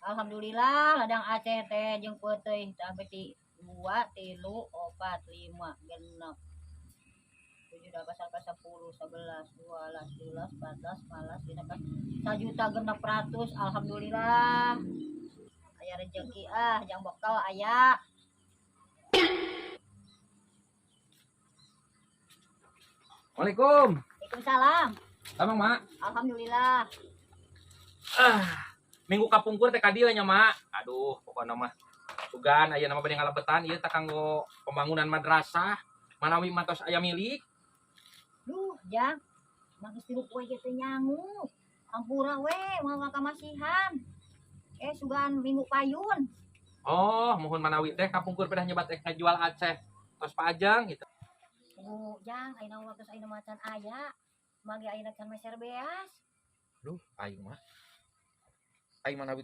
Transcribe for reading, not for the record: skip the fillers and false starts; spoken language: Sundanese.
Alhamdulillah ladang Aceh teh jeung peuteuy tah beti 2 3 4 5 6 7 8 9 10 11 12 13 14 15 15 1.600.000. Alhamdulillah aya rezeki ah, jang bekal aya. Waalaikum. Waalaikumsalam. Tamang, Mak. Alhamdulillah. Ah, minggu kapungkur teh kadieu nya, Mak. Aduh, pokokna mah sugan aya nama bade ngalebetan ieu teh kanggo pembangunan madrasah. Manawi matos aya milik. Duh, jang. Mah geus 3 poe ge teu nyangu. Hampura we moal kamasihan. Sugan minggu payun. Oh, mohon manawi teh kapungkur pedah nyebat rek ngajual Aceh. Tos pajang gitu. Oh, jang, ayeuna waktu ayeuna macan aya. Mage ayeuna can meser beas. Duh, aing mah. Aing manawi